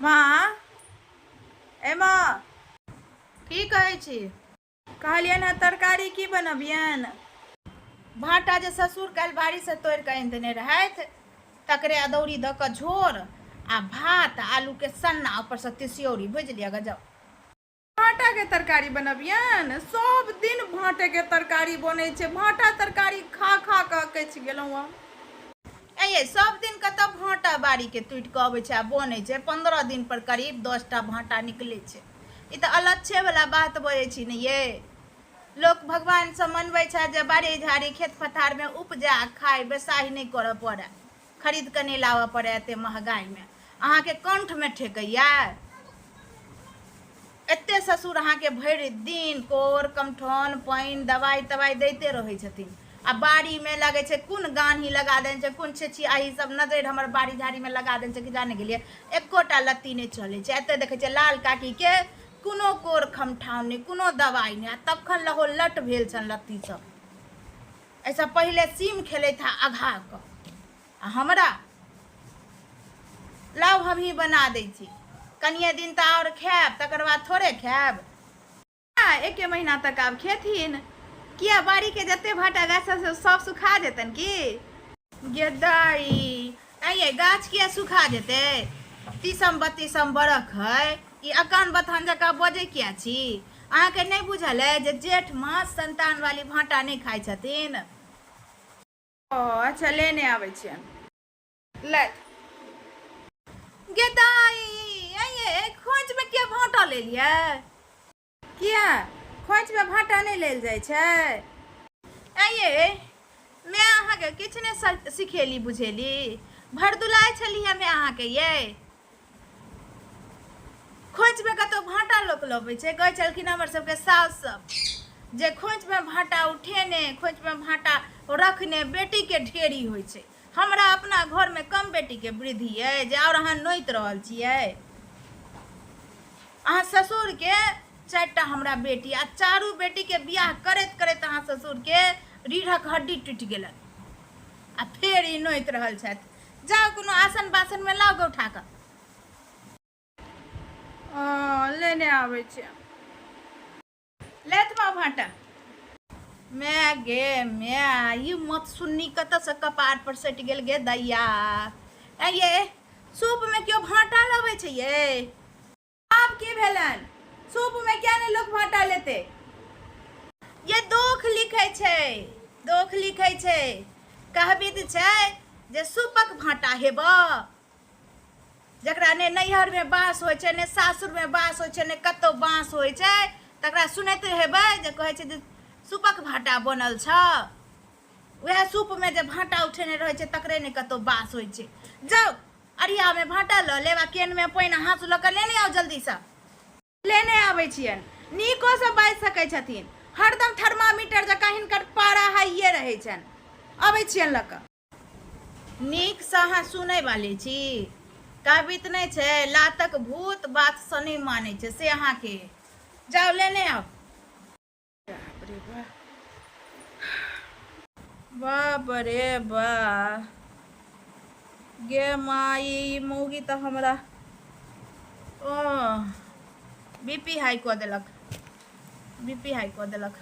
माँ, ए माँ। की कहै छी? कहलियनि हँ तरकारी की बनबियनि? भाँटा जे ससुर काल्हि बाड़ीसँ तोड़ि कऽ आनि देने रहथि तकरे अदौरी दऽ कऽ झोर आ भात आलूके सन्ना, ऊपरसँ तिसियौरी। बुझि लिअ गजब। भाँटाके तरकारी बनबियनि? सब दिन भाँटेके तरकारी बनै छै। भाँटा तरकारी खा खा कऽ अकछि गेलहुँ हम। ऐ सब दिन कतऽ भाँटा बाड़ीके टूटि कऽ अबै छै आ बनै छै? 15 दिन पर करीब 10टा भाँटा निकलै छै। ई तऽ अलच्छेवला बात बजै छी ने ये। लोक भगवानसँ मनबै छथि जे बाड़ी झाड़ी खेत पथारमे उपजा खाइ, बेसाहि नहि करऽ पड़ए, खरीद कऽ नहि लाबऽ पड़ए। एते महगाइमे अहाँके कंठमे ठेकैया? एते ससुर अहाँके भरि दिन कोर कमठौन पानि दवाइ तवाइ दैते रहै छथिन आ बाड़ीमे लगै छै कोन गान्ही लगा देने छै, कोन छेछियाही सब नजरि हमर बाड़ी झाड़ीमे लगा देने छै कि जाने गेलियै। एकोटा लत्ती नहि चलै छै। एते देखै छियै लाल काकीके कोनो कोर खमठाउन नहि, कोनो दवाइ नहि, आ तखन लहो लट भेल छनि लत्ती सब। एहिसँ पहिले सीम खेलैत हा अघा कऽ आ हमरा लाउ हमही बना दै छी। कनिये दिन तऽ आओर खायब, तकर बाद थोड़े खायब। एके महीना तक आब खेथिन। किया, बाड़ीके जते भाटा गाछ छै सब सुखा जेतनि की? गे दाइ, आँय गाछ किया सुखा जेतै? 30म 32म बरख है, ई अकान बथान जकाँ बजै किया छी? अहाँके नहि बुझल अइ जे जेठ मास संतान वाली भाँटा नहि खाइ छथिन? ओ अच्छा, लेने आबै छियनि। लथि। गे दाइ, आँय खोंचमे किया भाँटा लेलियै? किया, खोंचमे भाँटा नहि लेल जाइ छै? आँय माय अहाँके किछु नहि सिखेली बुझेली? भरदुलाइ छली हँ माय अहाँके ये? खोंचमे कतहु भाँटा लोक लबै छै? कहै छलखिन हमर सबके साउस सब जे खोंचमे भाँटा उठेने, खोंचमे भाँटा रखने बेटीके ढेरी होइ छै। हमरा अपना घरमे कम बेटीके वृद्धि अइ जे आओर अहाँ नोति रहल छियै? अहाँ ससुरके 4टा हमरा बेटी आ चारू बेटीके बियाह करैत करैत अहाँ ससुरके रीढ़क हड्डी टूटि गेलनि आ फेर ई नोति रहल छथि। जाउ कोनो आसन बासनमे लाउ गऽ उठा कऽ। लेने आबै छियै। लेत माँ भाँटा। माय गे माय, ई मतसुन्नी कतऽसँ कपार पर सटि गेल गे दैया? ऐं ये, सूपमे केओ भाँटा लबै छै ये? आब की भेलनि? सूपमे किया नहि लोक भाँटा लेतै? ये दोख लिखै छै, दोख लिखै छै। कहबी तऽ छै जे सूपक भाँटा हेबऽ। जकरा ने नैहरमे बास होइ छै, ने सासुरमे बास होइ छै, ने कतहु बाँस होइ छै, तकरा सुनैत हेबै जे कहै छै जे सूपक भाँटा बनल छऽ। उएह सूपमे जे भाँटा उठेने रहै छै तकरे नहि कतहु बास होइ छै। जाउ अरियामे भाँटा लऽ लेब आ केनमे पानि आ हाँसू लऽ कऽ लेने आउ जल्दीसँ। लेने आबै छियनि। नीकोसँ बाजि सकै छथिन, हरदम थर्मामीटर जकाँ हिनकर पारा हाइए रहै छनि। अबै छियनि लऽ कऽ। नीकसँ अहाँ सुनै वाली छी? कहबीत नहि छै, लातक भूत बातसँ नहि मानै छै, से अहाँके। जाउ लेने आउ। बाप रे बा, बाप रे बा, गे माई, ई मौगी तऽ हमरा ओ बीपी हाई कऽ देलक, बीपी हाई कऽ देलक।